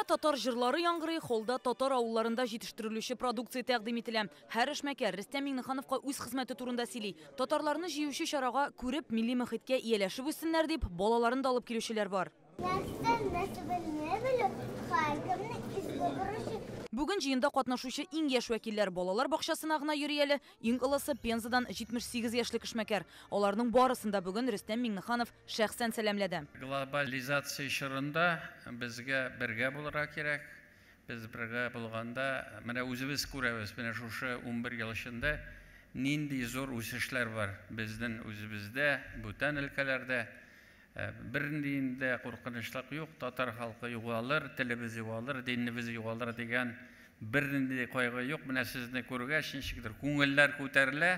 Мәйданда татар җырлары яңгырый, холлда татар авылларында җитештерелүче продукция тәкъдим ителә. Һәр эшмәкәр Рөстәм Миңнехановка үз хезмәте турында сөйли. Татарларны җыючы чарага күреп, милли мөхиткә ияләшеп үссеннәр дип, балаларын да алып килүчеләр бар. Нәсел-нәсәбеңне белү, һәркемнең изге бурычы. Бүген җыенда катнашучы иң яшь вәкилләр балалар бакчасына гына йөри әле, иң олысы Пензадан 78 яшьлек эшмәкәр. Аларның барысын да бүген Рөстәм Миңнеханов шәхсән сәламләде. Глобализация чорында безгә бергә булырга кирәк. Без бергә булганда, менә үзебез күрәбез, менә шушы 11 ел эчендә нинди зур үсешләр бар безнең үзебездә, бүтән өлкәләрдә. Бернинди дә куркынычлык юк, татар халкы югалыр, телебез югалыр, динебез югалыр дигән бернинди кайгы юк. Менә сезне күргәч, ничектер күңелләр күтәрелә,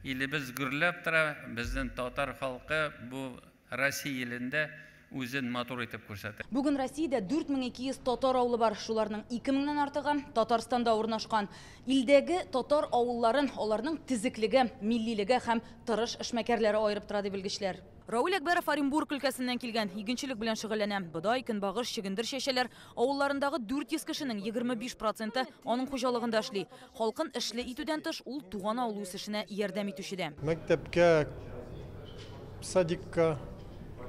илебез гөрләп тора, безнең татар халкы бу Россия илендә үзен матур итеп күрсәтә. Бүген Россиядә 4200 татар авылы бар. Шуларның 2000-нән артыгы Татарстанда урнашкан. Илдәге татар авылларын аларның төзеклеге, миллилеге һәм тырыш эшмәкәрләре аерып тора, ди белгечләр. Равил Әкбәров Оренбург өлкәсеннән килгән. Игенчелек белән шөгыльләнә. Бодай, көнбагыш, чөгендер чәчәләр. Авылларындагы 400 кешенең 25 проценты аның хуҗалыгында эшли. Халкын эшле итүдән тыш, ул туган авылы үсешенә ярдәм итүче дә. Мәктәпкә, садикка,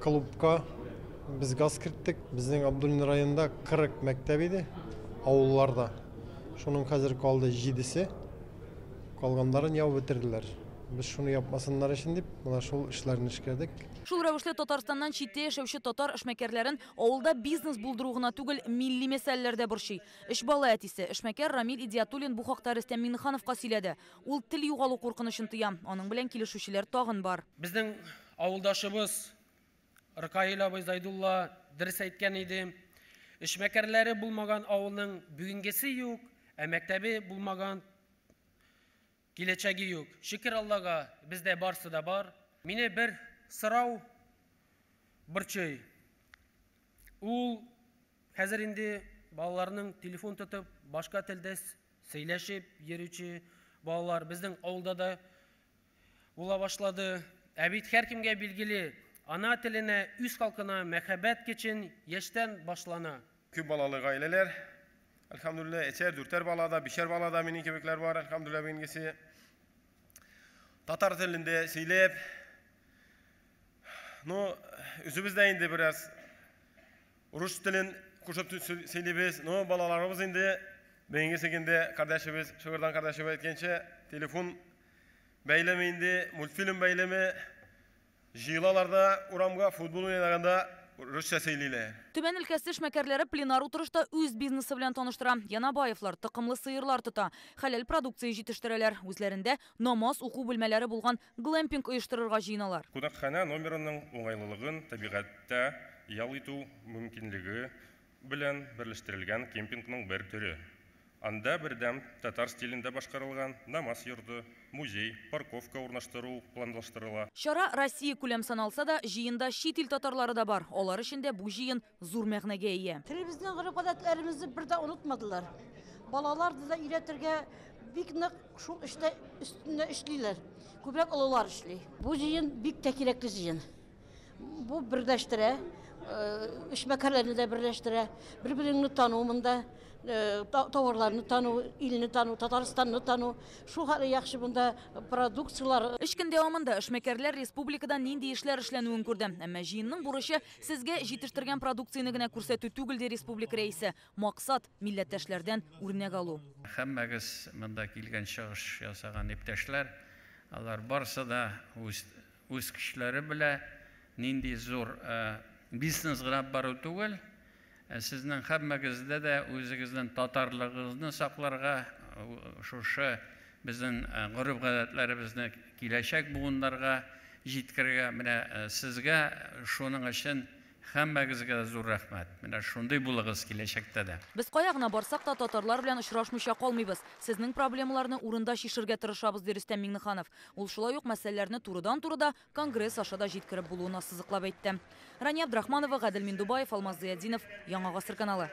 клубка без газ керттек. Безнең Абдуллин районында 40 мәктәп иде авылларда. Шуның хәзер калды 7-се. Калганнарын ябып бетерделәр. Без шуны япмасыннар өчен дип, менә шул эшләрне эшләдек. Шул рәвешле Татарстаннан читтә яшәүче татар эшмәкәрләрен авылда бизнес булдыру гына түгел, милли мәсьәләләр дә борчый. Өч бала әтисе, эшмәкәр Рамил Идиатуллин бу хакта Рөстәм Миңнехановка сөйләде. Ул тел югалу куркынычын тоя. Аның белән килешүчеләр тагын бар. Безнең авылдашыбыз Ркаил абый Зайдулла дөрес әйткән иде. Эшмәкәрләре булмаган авылның бүгенгесе юк, ә мәктәбе булмаган киләчәге юк. Шөкер Аллага, бездә барсы да бар. Мине бер сорау борчый. Ул хәзер инде балаларның телефон тотып, башка телдә сөйләшеп йөрүче балалар безнең авылда да була башлады. Ә бит һәркемгә билгеле, ана теленә, үз халкына мәхәббәт көчен яшьтән башлана. Күп балалы гаиләләр, әлхәмдүлилләһ, өчәр, дүртәр бала да, бишәр бала да минем кебекләр бар, әлхәмдүлилләһ, бүгенгесе. Татар телендә сөйләп, ну, үзебез дә инде бераз рус телен кушып сөйлибез, но балаларыбыз инде бүгенгесе көндә кардәшебез, Шыгырдан кардәшебез әйткәнчә, телефон бәйлеме инде, мультфильм бәйлеме, җыелалар да урамга футбол уйнаганда русча сөйлиләр. Төмән өлкәсе эшмәкәрләре пленар утырышта үз бизнесы белән таныштыра. Янабаевлар токымлы сыерлар тота, хәләл продукция җитештерәләр. Үзләрендә намаз уку бүлмәләре булган глэмпинг оештырырга җыеналар. Кунакханә номерының уңайлылыгын табигатьтә ял итү мөмкинлеге белән берләштерелгән кемпингның бер төре. Анда бердәм татар стилендә башкарылган намаз йорты, музей, парковка урнаштыру планлаштырыла. Чара Россия күләм саналса да, җыенда чит ил татарлары да бар. Алар өчен дә бу җыен зур мәгънәгә ия. Телебезнең гореф-гадәтләребезне бер дә онытмадылар. Балаларны да өйрәтергә бик нык шул эштә өстендә эшлиләр. Күбрәк олылар эшли. Бу җыен бик тә кирәкле җыен. Бу берләштерә, эшмәкәрләрне дә берләштерә. Бер-береңне тану монда, товарларны тану, илне тану, Татарстанны тану. Шул хәтле яхшы монда продукцияләр. Өч көн дәвамында эшмәкәрләр республикада нинди эшләр эшләнүен күрде. Әмма җыенның бурычы сезгә җитештергән продукцияне генә күрсәтү түгел, ди республика рәисе. Максат милләттәшләрдән үрнәк алу. Һәммәгез монда килгән чыгыш ясаган иптәшләр, алар барсы да үз көчләре белән нинди зур бизнес гына бару түгел, сезнең һәммәгездә дә үзегезнең татарлыгыгызны сакларга, шушы безнең гореф-гадәтләребезне киләчәк буыннарга җиткерергә, менә сезгә шуның өчен һәммәгезгә зур рәхмәт. Менә шундый булыгыз киләчәктә дә. Без кая гына барсак та татарлар белән очрашмыйча калмыйбыз. Сезнең проблемаларны урында чишергә тырышабыз, ди Рөстәм Миңнеханов. Ул шулай ук мәсьәләләрне турыдан-туры да Конгресс аша да җиткереп булуын ассызыклап әйтте. Рания Абдрахманова, Гадел Миндубаев, Алмаз Зыятдинов, Яңа Гасыр каналы.